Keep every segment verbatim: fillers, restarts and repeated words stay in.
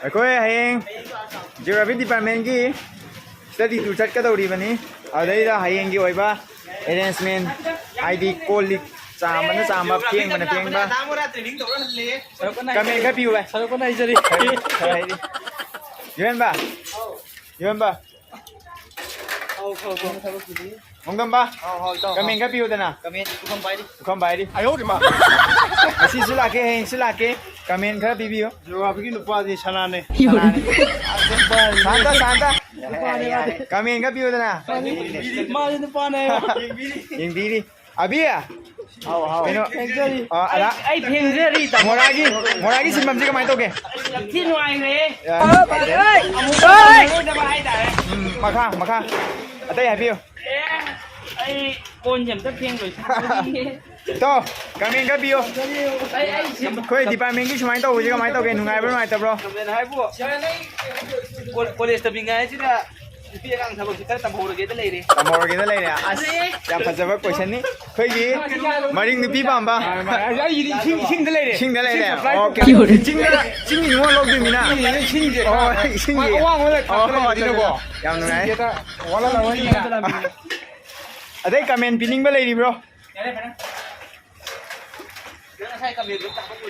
ꯑꯩꯈꯣꯏ ꯍꯌꯦꯡ Geography Department ꯀꯤ study tour ꯆꯠꯀꯗꯧꯔꯤꯕꯅꯤ꯫ ꯑꯗꯩꯗ ꯍꯌꯦꯡꯒꯤ ꯑꯣꯏꯕ arrangement, ꯍꯥꯏꯗꯤ ꯀꯣꯜ ꯂꯤꯛ ꯆꯥꯝꯕꯅ ꯆꯥꯝꯕ, ꯐꯦꯡꯕꯅ ꯐꯦꯡꯕ꯫ Comment ꯈꯔ ꯄꯤꯌꯨ ꯚꯥꯏ꯫ ꯁꯔꯨꯛ ꯀꯟꯅ ꯍꯥꯏꯖꯔꯤ꯫ ꯌꯣꯟꯕ, ꯌꯣꯟꯕ꯫ ꯍꯣꯡꯗꯝꯕ, comment ꯈꯔ ꯄꯤꯌꯨꯗꯅ꯫ Comment ꯄꯨꯈꯝ ꯄꯥꯏꯔꯤ꯫ ꯄꯨꯈꯝ ꯄꯥꯏꯔꯤ꯫ ꯉꯁꯤꯁꯨ ꯂꯥꯛꯀꯦ, ꯍꯌꯦꯡꯁꯨ ꯂꯥꯛꯀꯦ꯫ Comment ꯈꯔ ꯄꯤꯕꯤꯌꯨ꯫ Geography ꯒꯤ ꯅꯨꯄꯥꯗꯤ ꯁꯅꯥꯅꯦ꯫ Santa, Santa. Comment ꯈꯔ ꯄꯤꯌꯨꯗꯅ꯫ ꯃꯥꯗꯤ ꯅꯨꯄꯥꯅꯦ꯫ ꯌꯦꯡꯕꯤꯔꯤ꯫ ꯑꯕꯤ꯫ ꯀꯩꯅꯣ? ꯑ, ꯑꯗ ꯑꯩ ꯐꯦꯡꯖꯔꯤ, ꯇꯥꯃꯣ꯫ ꯃꯣꯔꯥꯒꯤ, ꯃꯣꯔꯥꯒꯤ ꯁꯤꯟꯐꯝꯁꯦ ꯀꯃꯥꯏꯅ ꯇꯧꯒꯦ? ꯌꯥꯝ ꯊꯤ ꯅꯨꯡꯉꯥꯏꯈ꯭ꯔꯦ꯫ ꯌꯥ-, ꯑꯃꯨꯛ ꯐꯪꯉꯔꯣꯏꯗꯕ ꯍꯥꯏꯇꯥꯔꯦ꯫ ꯎꯝ, ꯃꯈꯥ, ꯃꯈꯥ꯫ ꯑꯇꯩ ꯍꯥꯏꯕꯤꯌꯨ꯫ ꯑꯦ, ꯑꯩ ꯀꯣꯟꯁꯦ ꯑꯝꯇ ꯐꯦꯡ ꯂꯣꯏꯁꯤꯟꯖꯔꯤꯒꯦ꯫ ꯇꯣ, comment ꯈꯔ ꯄꯤꯌꯨ꯫ ꯑꯩ, ꯑꯩ ꯁꯤ ꯑꯩꯈꯣꯏ department ꯀꯤ ꯁꯨꯃꯥꯏꯅ ꯇꯧꯕꯁꯦ ꯀꯃꯥꯏꯅ ꯇꯧꯒꯦ? ꯅꯨꯡꯉꯥꯏꯕ꯭ꯔꯣ, ꯅꯨꯡꯉꯥꯏꯇꯕ꯭ꯔꯣ? Comment ꯍꯥꯏꯕꯨ, ꯀꯣ-, college ꯇꯝꯃꯤꯉꯩꯁꯤꯗ ꯅꯨꯄꯤ ꯑꯉꯥꯡ ꯊꯕꯛꯁꯤ ꯈꯔ ꯇꯝꯍꯧꯔꯒꯦꯗ ꯂꯩꯔꯦ꯫ ꯇꯝꯍꯧꯔꯒꯦꯗ ꯂꯩꯔꯦ꯫ ꯑꯁ, ꯌꯥꯝ ꯐꯖꯕ question ꯅꯤ꯫ ꯑꯩꯈꯣꯏꯒꯤ ꯃꯔꯤꯡ ꯅꯨꯄꯤ ꯄꯥꯝꯕ꯫ ꯑꯩꯒꯤꯗꯤ ꯏꯁꯤꯡ, ꯏꯁꯤꯡꯗ ꯂꯩꯔꯦ꯫ ꯏꯁꯤꯡꯗ ꯂꯩꯔꯦ꯫ ꯏꯁꯤꯡ supply OK꯫ ꯇꯧꯕ꯫ ꯏꯁꯤꯡꯗ, ꯏꯁꯤꯡꯒꯤ ꯅꯤꯉꯣꯜ ꯂꯧꯗꯣꯏꯃꯤꯅ꯫ ꯏꯁꯤꯡꯁꯦ ꯑꯣ, ꯏꯁꯤꯡꯒꯤ꯫ ꯑꯋꯥꯡꯕ ꯂꯩ-, ꯑꯣ, ꯂꯩꯕꯅꯤꯅꯀꯣ꯫ ꯌꯥꯝ ꯅꯨꯡꯉꯥꯏ꯫ ꯏꯁꯤꯡꯁꯦ ꯍꯦꯛꯇ ꯋꯥꯠꯍꯜꯂꯔꯣꯏ ꯍꯥꯏꯅ꯫ ꯑꯇꯩ comment ꯄꯤꯅꯤꯡꯕ ꯂꯩꯔꯤꯕ꯭ꯔꯣ?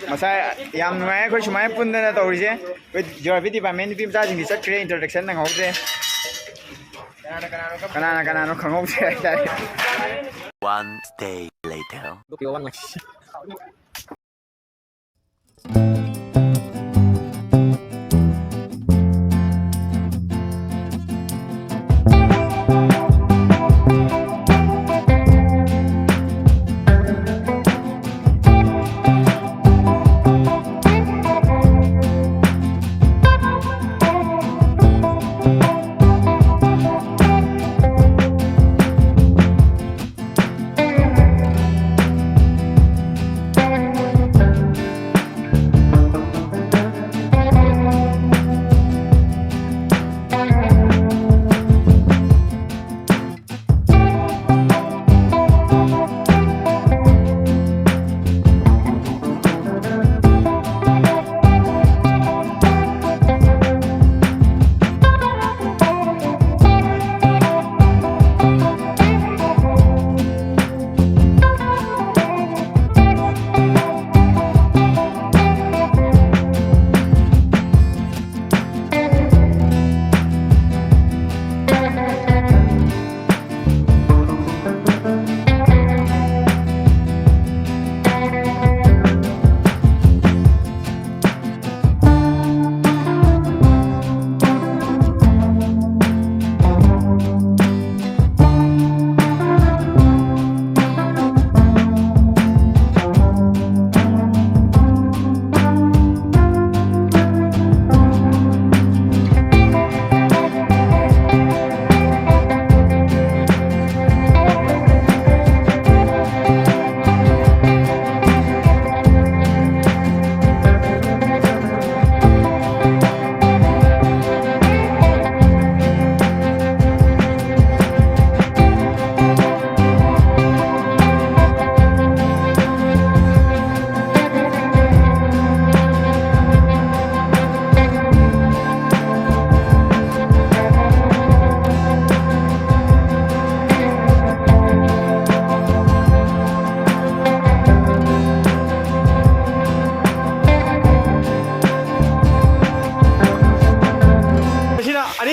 ꯉꯁꯥꯏ ꯌꯥꯝ ꯅꯨꯡꯉꯥꯏ ꯑꯩꯈꯣꯏ ꯁꯨꯃꯥꯏꯅ ꯄꯨꯟꯗꯅ ꯇꯧꯔꯤꯁꯦ꯫ ꯑꯩꯈꯣꯏ Geography Department ꯅꯨꯄꯤ ꯃꯆꯥꯁꯤꯡꯗꯤ ꯆꯠꯈ꯭ꯔꯦ, introduction ꯅꯪꯍꯧꯗ꯭ꯔꯦ꯫ ꯀꯅꯥꯅ ꯀꯅꯥꯅꯣ ꯈꯪꯍꯧꯗ꯭ꯔꯦ ꯍꯥꯏꯇꯥꯔꯦ꯫ One day later.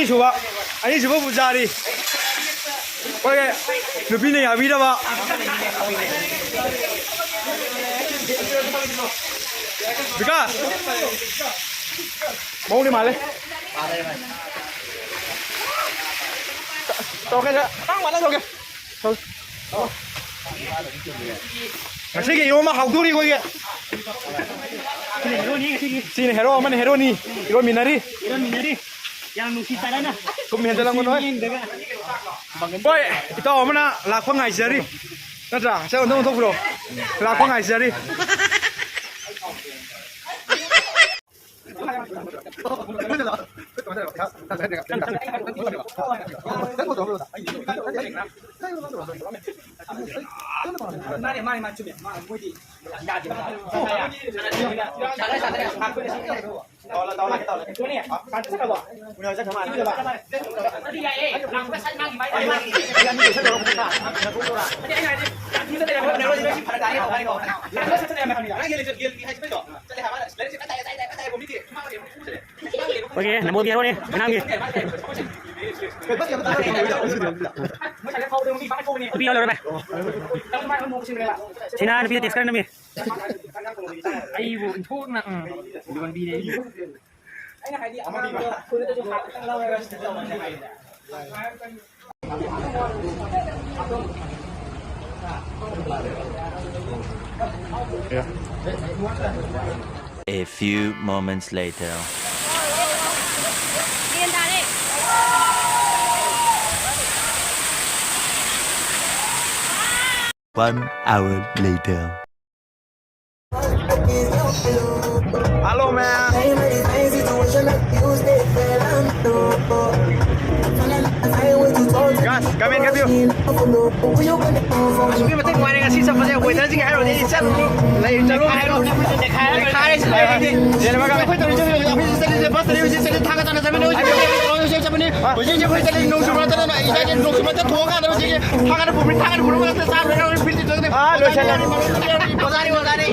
ꯑꯅꯤꯁꯨꯕ, ꯑꯅꯤꯁꯨꯕ ꯄꯨꯖꯥꯔꯤ꯫ ꯑꯩꯈꯣꯏꯒꯤ ꯅꯨꯄꯤꯅ ꯌꯥꯕꯤꯗꯕ꯫ ꯕꯤꯀꯥꯁ꯫ ꯃꯑꯣꯡꯗꯤ ꯃꯥꯜꯂꯦ꯫ ꯇꯧꯔꯛꯀꯦ, ꯁꯥꯔ꯫ ꯇꯥꯡ ꯃꯥꯟꯅ ꯇꯧꯔꯛꯀꯦ꯫ ꯉꯁꯤꯒꯤ ꯏꯔꯣꯝꯕ ꯍꯥꯎꯗꯣꯔꯤ ꯑꯩꯈꯣꯏꯒꯤ꯫ ꯁꯤꯅ ꯍꯦꯔꯣ, ꯑꯃꯅ ꯍꯦꯔꯣꯅꯤ꯫ ꯏꯔꯣꯟꯃꯤꯟꯅꯔꯤ꯫ ꯏꯔꯣꯟꯃꯤꯟꯅꯔꯤ꯫ ꯌꯥꯝ ꯅꯨꯡꯁꯤ ꯆꯥꯟꯅꯅ꯫ ꯀꯨꯝ ꯍꯦꯟꯖꯜꯂꯝꯒꯅꯣꯏ꯫ ꯌꯦꯡꯗꯒ꯫ ꯍꯣꯏ, ꯏꯇꯥꯎ ꯑꯃꯅ ꯂꯥꯛꯄ ꯉꯥꯏꯖꯔꯤ꯫ ꯅꯠꯇ꯭ꯔꯥ? ꯁꯦ, ꯑꯝꯇ ꯑꯣꯟꯊꯣꯛꯄꯤꯔꯣ꯫ ꯂꯥꯛꯄ ꯉꯥꯏꯖꯔꯤ꯫ ꯃꯥꯅꯦ, ꯃꯥꯅꯦ, ꯃꯥꯅꯦ, ꯆꯨꯝꯃꯦ꯫ ꯃꯥ, ꯃꯣꯏꯗꯤ ꯌꯥꯗꯦ꯫ ꯑꯣꯀꯦ, ꯅꯃꯣꯗꯤ ꯍꯦꯔꯣꯅꯤ, ꯃꯅꯥꯝꯒꯤ꯫ ꯅꯨꯄꯤ ꯌꯥꯎ ꯂꯣꯏꯔꯦ ꯚꯥꯏ꯫ ꯁꯤꯅ ꯅꯨꯄꯤꯗ text ꯈꯔ ꯅꯝꯃꯤ꯫ ꯑꯩꯕꯨ ꯏꯟꯊꯣꯛꯅ, ꯎꯝ, ꯌꯣꯟꯕꯤꯔꯦ ꯑꯩꯕꯨ꯫ A few moments later. One hour later. Hello, man. Guys, come in, come in. ꯑꯁꯨꯛꯀꯤ ꯃꯇꯤꯛ ꯅꯨꯡꯉꯥꯏꯔꯦ ꯉꯁꯤ ꯆꯠꯄꯁꯦ꯫ Weatherꯁꯤꯒꯤ ꯍꯥꯏꯔꯨꯔꯗꯤ ꯆꯠ-, ꯂꯩ ꯆꯠꯂꯨ ꯍꯥꯏꯔꯣ꯫ ꯅꯩꯈꯥꯏꯔꯦ ꯁꯤꯗ ꯑꯩꯈꯣꯏꯗꯤ꯫ ꯑꯩꯈꯣꯏ ꯇꯧꯔꯤꯁꯦ ꯍꯧꯖꯤꯛ office ꯆꯠꯂꯤꯁꯦ, bus ꯇꯔꯤ ꯍꯧꯖꯤꯛ ꯆꯠꯂꯤ, ꯊꯥꯡꯒ ꯆꯠꯅ ꯆꯠꯃꯤꯟꯅ ꯍꯧꯖꯤꯛ ꯍꯧꯖꯤꯛ ꯍꯧꯖꯤꯛ ꯆꯠꯄꯅꯤ꯫ ꯍꯧꯖꯤꯛ ꯍꯧꯖꯤꯛ ꯑꯩꯈꯣꯏ ꯆꯠꯂꯤ ꯅꯣꯡ ꯆꯨꯕ ꯅꯠꯇꯅ ꯏꯆꯥꯁꯦ ꯅꯣꯡ ꯆꯨꯕ ꯅꯠꯇꯅ ꯊꯣꯡꯉꯀꯥꯟꯗ ꯍꯧꯖꯤꯛ ꯊꯥꯡꯒꯅ ꯄꯨꯈ꯭ꯔꯤ ꯊꯥꯡꯒꯅ ꯄꯨꯈ꯭ꯔꯤ ꯃꯊꯛꯇ ꯆꯥꯔꯨꯔꯦ ꯍꯧꯖꯤꯛ field ꯆꯠꯂꯤ꯫ ꯑꯥ, ꯂꯣꯏꯁꯜꯂꯦ꯫ ꯑꯣꯖꯥꯅꯤ, ꯑꯣꯖꯥꯅꯤ꯫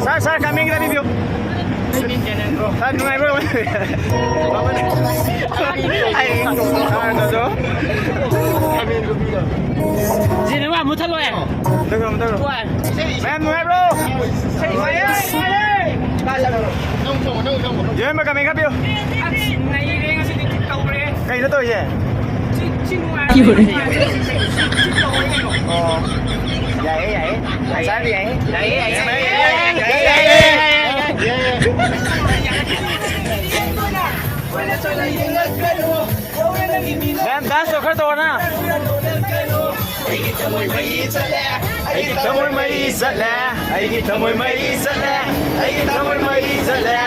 Sir, sir, coming, let me view. ꯁꯥ ꯅꯨꯡꯉꯥꯏꯕ꯭ꯔꯣ? ꯁꯤꯅꯦꯃꯥ ꯃꯨꯊꯠꯂꯣꯏ꯫ ꯃꯨꯊꯠꯂꯣ, ꯃꯨꯊꯠꯂꯣ꯫ ꯃꯌꯥꯝ ꯅꯨꯡꯉꯥꯏꯕ꯭ꯔꯣ? ꯌꯦꯡꯕ ꯀꯃꯦꯟ ꯈꯔ ꯄꯤꯌꯨ꯫ ꯑꯁ, ꯅꯩꯔꯦ ꯉꯁꯤꯗꯤ, ꯇꯧꯔꯦ꯫ ꯀꯩꯅꯣ ꯇꯧꯔꯤꯁꯦ? ꯁꯤ, ꯁꯤ ꯅꯨꯡꯉꯥꯏꯔꯦ꯫ ꯌꯥꯏꯌꯦ, ꯌꯥꯏꯌꯦ꯫ ꯌꯥꯏꯌꯦ, ꯌꯥꯏꯌꯦ꯫ ꯃꯌꯥꯝ ꯗꯥꯟꯁ ꯇꯧ, ꯈꯔ ꯇꯧꯔꯣꯅ꯫ ꯑꯩꯒꯤ ꯊꯃꯣꯏ ꯃꯩ ꯆꯠꯂꯦ꯫ ꯑꯩꯒꯤ ꯊꯃꯣꯏ ꯃꯩ ꯆꯠꯂꯦ꯫ ꯑꯩꯒꯤ ꯊꯃꯣꯏ ꯃꯩ ꯆꯠꯂꯦ꯫ ꯑꯩꯒꯤ ꯊꯃꯣꯏ ꯃꯩ ꯆꯠꯂꯦ꯫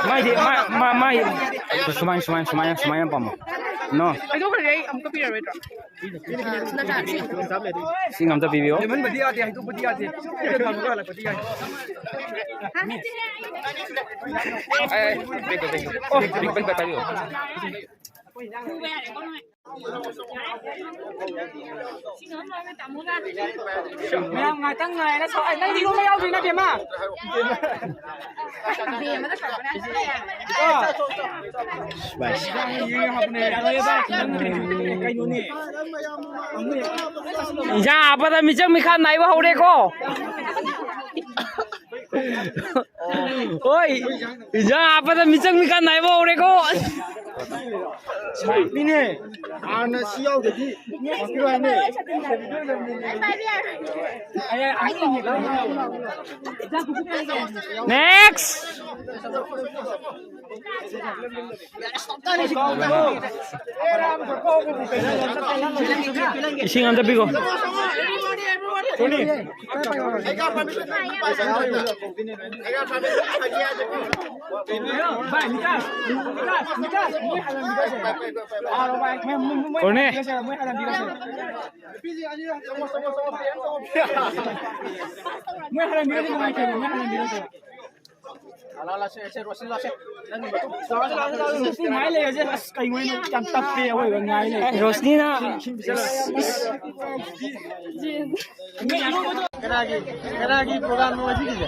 ꯃꯥꯏꯗꯤ ꯃꯥ ꯃꯥ ꯃꯥꯏ ꯁꯨꯃꯥꯏꯅ ꯁꯨꯃꯥꯏꯅ ꯁꯨꯃꯥꯏꯅ ꯁꯨꯃꯥꯏꯅ ꯄꯥꯝꯃꯣ꯫ ꯅꯣ꯫ ꯀꯩꯗꯧꯈ꯭ꯔꯒꯦ? ꯑꯩ ꯑꯃꯨꯛꯀ ꯄꯤꯔꯔꯣꯏꯗ꯭ꯔꯣ? ꯁꯤ ꯉꯝꯇ ꯄꯤꯕꯤꯌꯣ꯫ ꯂꯦꯝꯍꯟꯕꯗꯤ ꯌꯥꯗꯦ, ꯍꯥꯏꯗꯣꯛꯄꯗꯤ ꯌꯥꯗꯦ꯫ ꯁꯤꯗ ꯊꯝꯃꯒ ꯍꯜꯂꯛꯄꯗꯤ ꯌꯥꯏ꯫ ꯑꯦ, ꯑꯦ, ꯕꯦꯛ, ꯕꯦꯛ, ꯕꯦꯛ꯫ ꯑꯣ, ꯕꯦꯛ, ꯕꯦꯛ, ꯕꯦꯛ ꯄꯥꯏꯕꯤꯌꯣ꯫ ꯃꯌꯥꯝ ꯉꯥꯛꯇꯪ ꯉꯥꯏꯔ ꯁꯧ-, ꯑꯩ ꯅꯪꯗꯤ ꯏꯔꯣꯟꯕ ꯌꯥꯎꯗꯣꯏ ꯅꯠꯇꯦ, ꯃꯥ? ꯏꯟꯖꯥꯡ ꯍꯥꯞꯄꯗ ꯃꯤꯆꯪ ꯃꯤꯈꯥ ꯅꯥꯏꯕ ꯍꯧꯔꯦꯀꯣ꯫ ꯍꯣꯏ, ꯏꯟꯖꯥꯡ ꯍꯥꯞꯄꯗ ꯃꯤꯆꯪ ꯃꯤꯈꯥ ꯅꯥꯏꯕ ꯍꯧꯔꯦꯀꯣ꯫ ꯃꯤꯅꯦ꯫ ꯍꯥꯟꯅ ꯁꯤ ꯌꯥꯎꯗ꯭ꯔꯗꯤ ꯐꯪꯈꯤꯔꯣꯏ ꯍꯥꯏꯅꯦ꯫ Next. ꯏꯁꯤꯡ ꯑꯝꯇ ꯄꯤꯈꯣ꯫ ꯀꯣꯔꯅꯦ꯫ ꯃꯣꯏ ꯍꯜꯍꯟꯕꯤꯔꯗꯤ ꯅꯨꯡꯉꯥꯏꯇꯦꯕ, ꯃꯣꯏ ꯍꯜꯍꯟꯕꯤꯔꯗꯤ꯫ ꯂꯥꯛꯑꯣ, ꯂꯥꯛꯑꯣ, ꯁꯦ, ꯁꯦ, ꯔꯣꯁꯅꯤ, ꯂꯥꯛꯑꯣ, ꯁꯦ꯫ ꯅꯪꯒꯤ ꯃꯇꯨꯡ꯫ ꯂꯥꯛꯑꯣ, ꯂꯥꯛꯑꯣ, ꯂꯥꯛꯑꯣ, ꯂꯥꯛꯑꯣ꯫ ꯉꯥꯏ ꯂꯩꯔꯁꯦ꯫ ꯑꯁ, ꯀꯩꯅꯣ, ꯑꯩꯅ ꯌꯥꯝ ꯇꯞꯄꯦ, ꯑꯋꯣꯏꯕ ꯉꯥꯏ ꯂꯩꯔꯦ꯫ ꯑꯦ, ꯔꯣꯁꯅꯤꯅ꯫ ꯀꯅꯥꯒꯤ, ꯀꯅꯥꯒꯤ ꯄ꯭ꯔꯣꯒ꯭ꯔꯥꯝꯅꯣ ꯉꯁꯤꯒꯤꯁꯦ?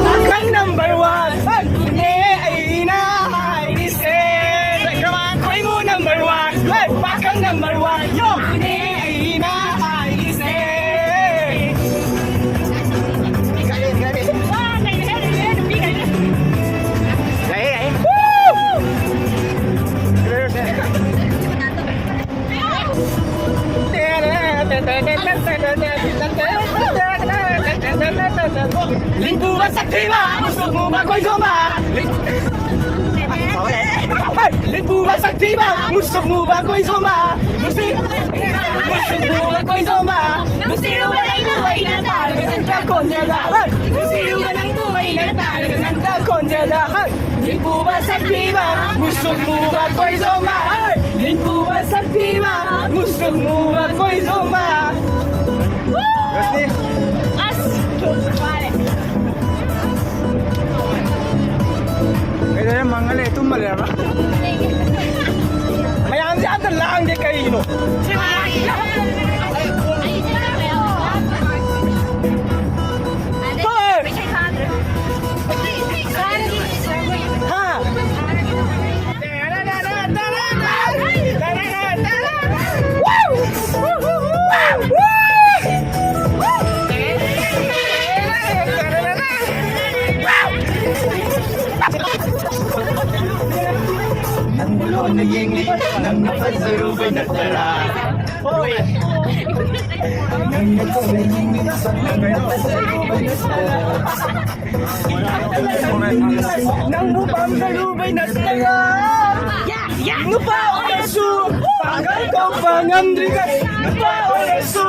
ꯄꯥꯈꯪ number one, ꯅꯦ ꯑꯩꯅ ꯍꯥꯏꯔꯤꯁꯦ꯫ ꯀꯃꯥꯟ ꯈꯣꯏꯃꯨ number one, ꯄꯥꯈꯪ number one, ꯌꯣ, ꯅꯦ ꯑꯩꯅ ꯍꯥꯏꯔꯤꯁꯦ꯫ ꯌꯥꯏꯌꯦ, ꯌꯥꯏꯌꯦ꯫ ꯂꯤꯡꯄꯨꯕ ꯁꯛꯊꯤꯕ, ꯃꯨꯁꯨꯛ ꯃꯨꯕ ꯀꯣꯏꯖꯣꯝꯕ꯫ ꯂꯤꯡꯄꯨꯕ ꯁꯛꯊꯤꯕ, ꯃꯨꯁꯨꯛ ꯃꯨꯕ ꯀꯣꯏꯖꯣꯝꯕ꯫ ꯅꯨꯡꯁꯤ-, ꯃꯨꯁꯨꯛ ꯃꯨꯕ ꯀꯣꯏꯖꯣꯝꯕ꯫ ꯅꯨꯡꯁꯤꯔꯨꯕ ꯅꯪꯕꯨ ꯑꯩꯅ ꯇꯥꯔꯒ ꯅꯪꯒ ꯈꯣꯟꯖꯦꯜꯗ꯫ ꯅꯨꯡꯁꯤꯔꯨꯕ ꯅꯪꯕꯨ ꯑꯩꯅ ꯇꯥꯔꯒ ꯅꯪꯒ ꯈꯣꯟꯖꯦꯜꯗ꯫ ꯂꯤꯡꯄꯨꯕ ꯁꯛꯊꯤꯕ, ꯃꯨꯁꯨꯛ ꯃꯨꯕ ꯀꯣꯏꯖꯣꯝꯕ꯫ ꯂꯤꯡꯄꯨꯕ ꯁꯛꯊꯤꯕ, ꯃꯨꯁꯨꯛ ꯃꯨꯕ ꯀꯣꯏꯖꯣꯝꯕ꯫ ꯑꯁ, ꯋꯥꯔꯦ꯫ ꯀꯩꯗꯧꯔꯦ? ꯃꯪꯉ ꯂꯩ, ꯇꯨꯝꯃ ꯂꯩꯔꯕ? ꯃꯌꯥꯝꯁꯦ ꯑꯝꯇ ꯂꯥꯡꯗꯦ ꯀꯩꯒꯤꯅꯣ? ꯍꯣꯏ꯫ ꯍꯥ? ꯅꯪꯕꯨ ꯂꯣꯟꯅ ꯌꯦꯡꯂꯤ, ꯅꯪꯅ ꯐꯖꯔꯨꯕꯩ ꯅꯠꯇꯔꯥ? ꯅꯪꯅ ꯀꯣꯟꯅ ꯌꯦꯡꯂꯤ, ꯅꯪꯅ ꯐꯖꯔꯨꯕꯩ ꯅꯠꯇꯔꯥ? ꯅꯪꯕꯨ ꯄꯥꯝꯖꯔꯨꯕꯩ ꯅꯠꯇꯔꯥ? ꯅꯨꯄꯥ ꯑꯣꯏꯔꯁꯨ ꯄꯥꯡꯒꯜ ꯊꯣꯛꯄ ꯉꯝꯗ꯭ꯔꯤꯕ, ꯅꯨꯄꯥ ꯑꯣꯏꯔꯁꯨ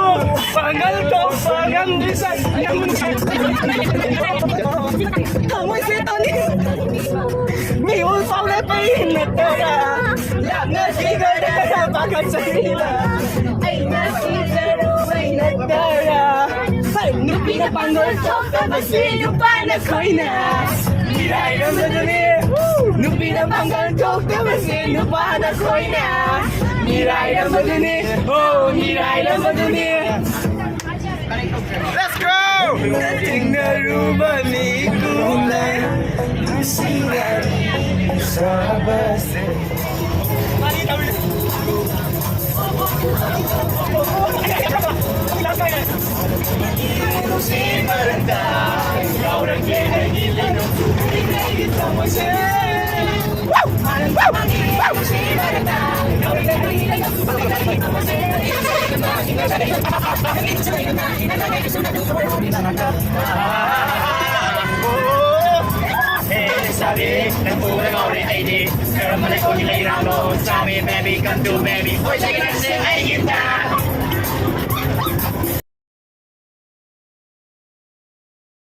ꯄꯥꯡꯒꯜ ꯊꯣꯛꯄ ꯉꯝꯗ꯭ꯔꯤꯕ, ꯊꯃꯣꯏꯁꯦ ꯇꯥꯅꯤꯡ-, ꯃꯤꯑꯣꯏ ꯑꯩꯅ ꯇꯧꯔ ꯂꯥꯞꯅ ꯁꯤꯈ꯭ꯔꯦ ꯄꯥꯈꯠꯆꯔꯤꯕ ꯑꯩꯅ ꯁꯤꯖꯔꯨꯕꯩ ꯅꯠꯇꯔꯥ? ꯍꯩ, ꯅꯨꯄꯤꯅ ꯄꯥꯡꯒꯜ ꯊꯣꯛꯇꯕꯁꯤ ꯅꯨꯄꯥꯅ ꯈꯣꯏꯅ ꯃꯤꯔꯥꯏꯔꯝꯕꯗꯨꯅꯤ. ꯅꯨꯄꯤꯅ ꯄꯥꯡꯒꯜ ꯊꯣꯛꯇꯕꯁꯤ ꯅꯨꯄꯥꯅ ꯈꯣꯏꯅ ꯃꯤꯔꯥꯏꯔꯝꯕꯗꯨꯅꯤ. ꯑꯣ, ꯃꯤꯔꯥꯏꯔꯝꯕꯗꯨꯅꯤ. Let's go! ꯊꯦꯡꯅꯔꯨꯕ ꯃꯤꯀꯨꯞꯅ ꯅꯨꯡꯁꯤꯅ ꯁꯥꯕꯁꯦ. ꯑꯦ, ꯂꯩꯁꯥꯕꯤ, ꯅꯪ ꯄꯨꯕꯗ ꯉꯥꯎꯔꯦ ꯑꯩꯗꯤ. ꯀꯔꯝꯕ ꯂꯩꯀꯣꯜꯒꯤ ꯂꯩꯔꯥꯡꯅꯣ? Tell me, baby, come to baby. ꯍꯣꯏ, ꯂꯩꯔꯥꯡꯁꯦ ꯑꯩꯒꯤ ꯇꯥ.